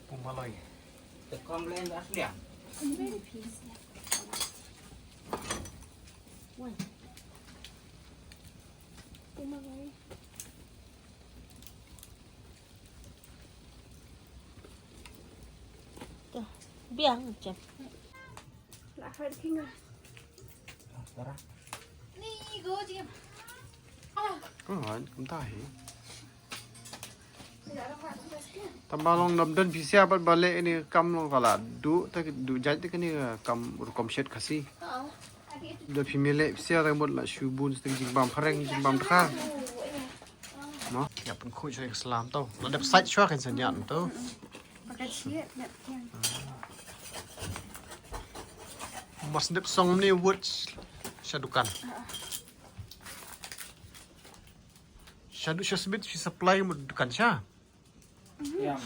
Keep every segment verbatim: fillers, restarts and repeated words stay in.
Pung maloi. Te kong le ngas liang. Pung maloi. Tuh, biang macam. Lah, hard finger. Tara. Ni go jing. Alah. Kumta hi. Tang ba long dam don pisa pat ba leh ine kam long ka la duh ta duh jait ta kane kam rukom shet Khasi. Da phi mih leh pisa ta mut la shu bun sting jingbam phareng jingbam dkhar. Mo, ïa pynkhuid sha ka slam to. La dep sait shuwa kan sa ñiat to. Mas dep song ni wut sha dukan. Sha du sha sbit sha supply mo dukan sha. Ïa,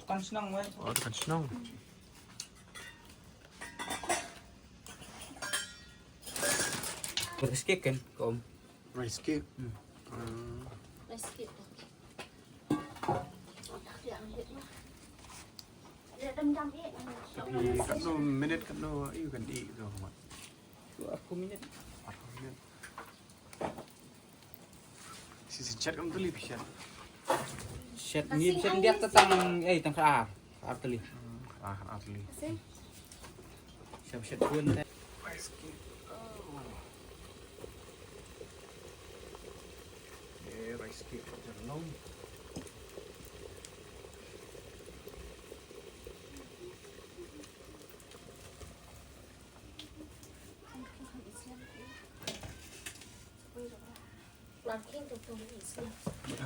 dukan shnong wei. Oh, dukan shnong. Rice cake kan, kom. Rice cake. Hmm. Hmm. Rice cake. Katno minit katno ïa kan ih to mat. Arphew minit. Arphew minit. Shi shisha kam tylli phi shet. Shet ni shet diak ta tang, eh, tang khatar. Khatar tylli. Hmm, khatar, khatar tylli. Shet shet pun te. Rice cake. Oh. Eh, rice cake.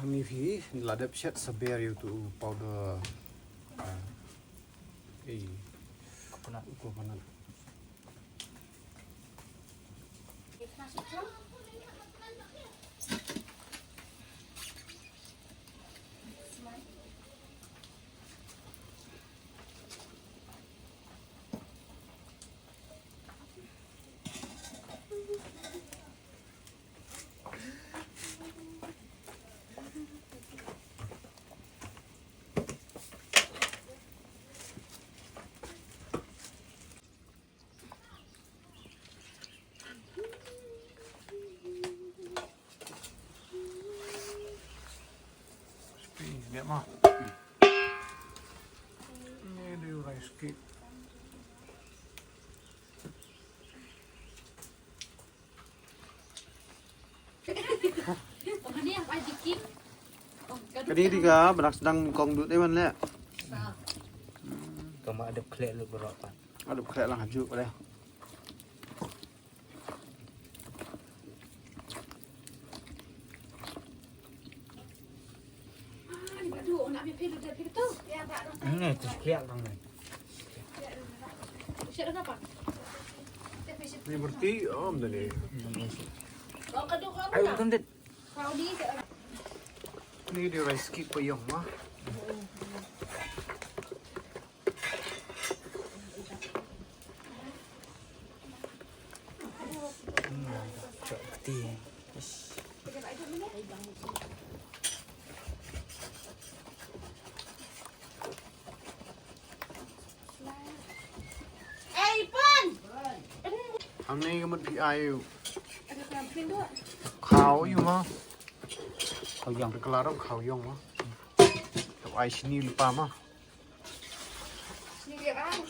Hangne phi la dep shet saber ïa utu powder, ah, eh, coconut. Coconut. Ni dei u rice cake. Kane dei kaba dang sdang kong duh dei ban leh. Ka ma dep khleh lut baroh pat. Dep khleh lang ha juh dei. Ni, tu khleh lang ni. Ni berti, oh, ym dei. Ai, untung dit. Ni dei rice cake pa ïong ma. Hmm, chok kti. Yes. Hangne ka mut phi ai u. Khaw ïong ma. Khaw ïong. Ka la ram khaw ïong ma. Ka ai shini lypa ma.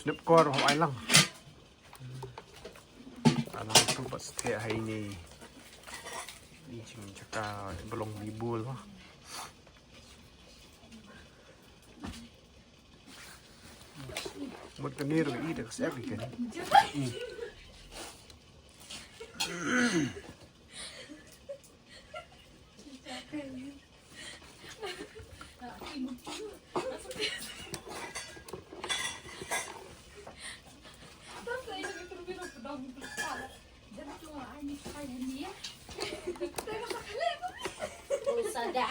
Sniep kor ho ai lang. Ai lang tu pat stek hai ni. Ni jingchaka ba long bibul ma. Mut ka ni ruh i da ka sep i kan. Oh, sada.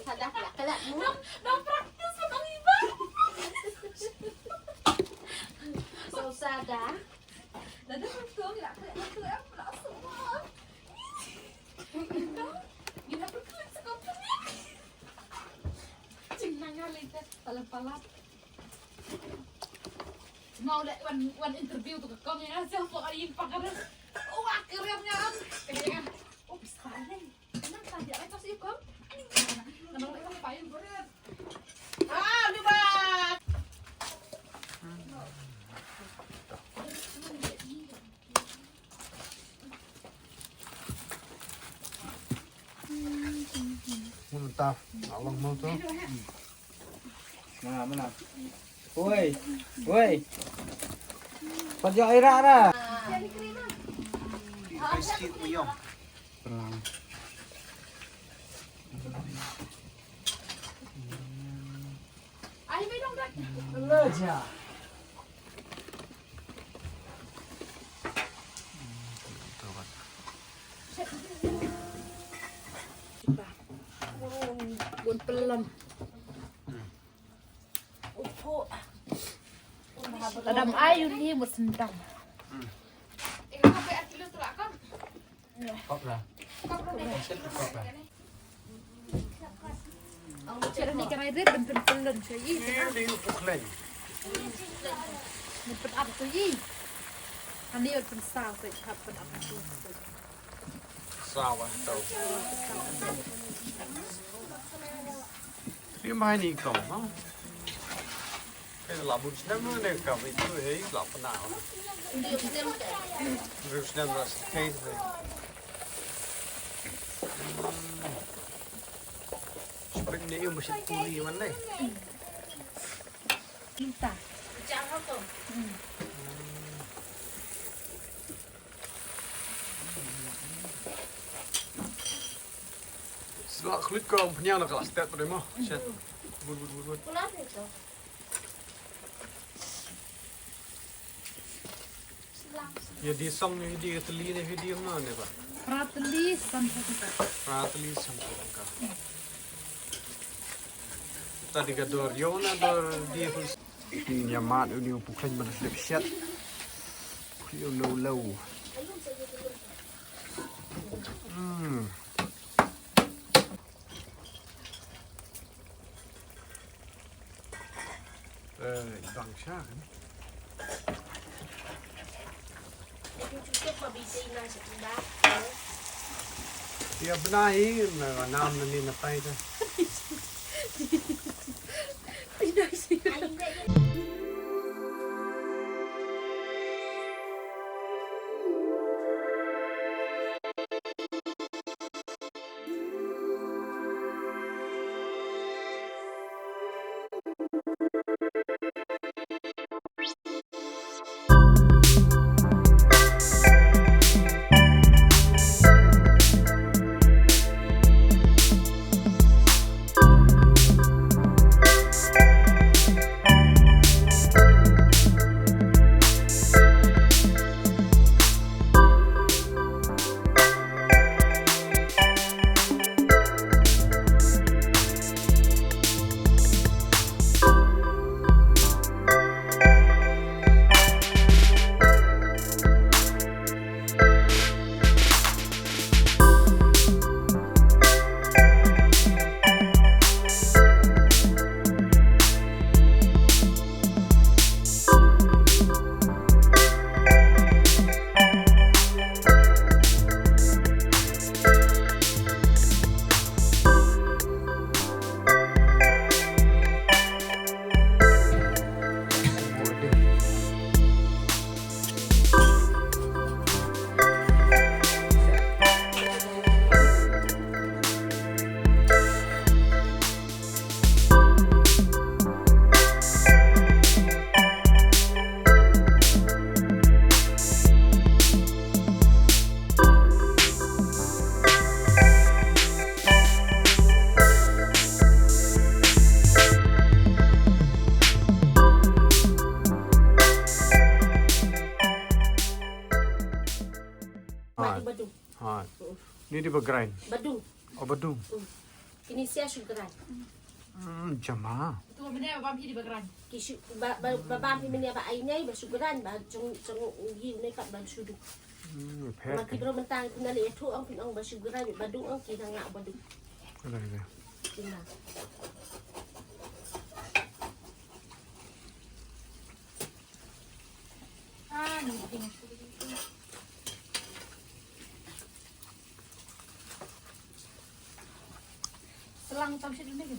Sada pula kelak mu. Dah practice menang iba. So sada. Dah dah betul nak kelak betul apa nak semua. Gila betul sekolah. Palat, palat. Mau leh wan, wan interview tu ka kong ya, siapa orang yang pakar? Wah, keren kan? Keren kan? Oh, bisa nih. Kenapa dia atas ikon? Kenapa ikon payung? Ah, udah, Bang. Mun ta, Allah mau tu. Mana, mana? Woi, woi. Pajak irak dah. Biskit uyong. Tenang. Ai, mai dong, Dad. Leja. Bun pelem. Tadam ai uni mut sendang. Hop lah. Hop lah. Cik dah ni kan ai rit ben pen pen lon cik i. Ni ni puk leng. Ben pen ap tu i. Ani ben pen saw tu hap ben ap tu. Saw ah tau. Ni mai ni kong ha. Ka la bun snem ne ka ba itu hei la pynah. Bun snem la sa kai. Spring ne yung ba shit puli man ne. Minta. Sla khluit ko pynïang na ka la step re mo. Shet. Bun bun bun bun. Ïa di song ïa di tylli ne ïa di ma ne ba. Phra tylli san sawdong ka. Phra tylli san sawdong ka. Ta di ka dor ïa na dor di. Ni ïa mat uni u pukhen ban slip shet. Khliu lo lo. Hmm. Eh, bang sha kan. Ïa bnai na nam na ni na tai ta. Hot. Hot. Ni di ba grind. Badung. Oh, badung. Hmm. Kini sia shu grind. Hmm, jama. Tu mene ba bam hi di ba grind. Ki shu ba ba ba bam hi mene ba ai nai ba shu grind ba jong jong hi ne pat ba shu du. Hmm, phet. Ma ki bro mentang kena le tu ang pin ang ba shu grind badung ang ki nang ngak badung. Ada ada. Kina. Ah, ni ding. Selang tam sih dulu ni.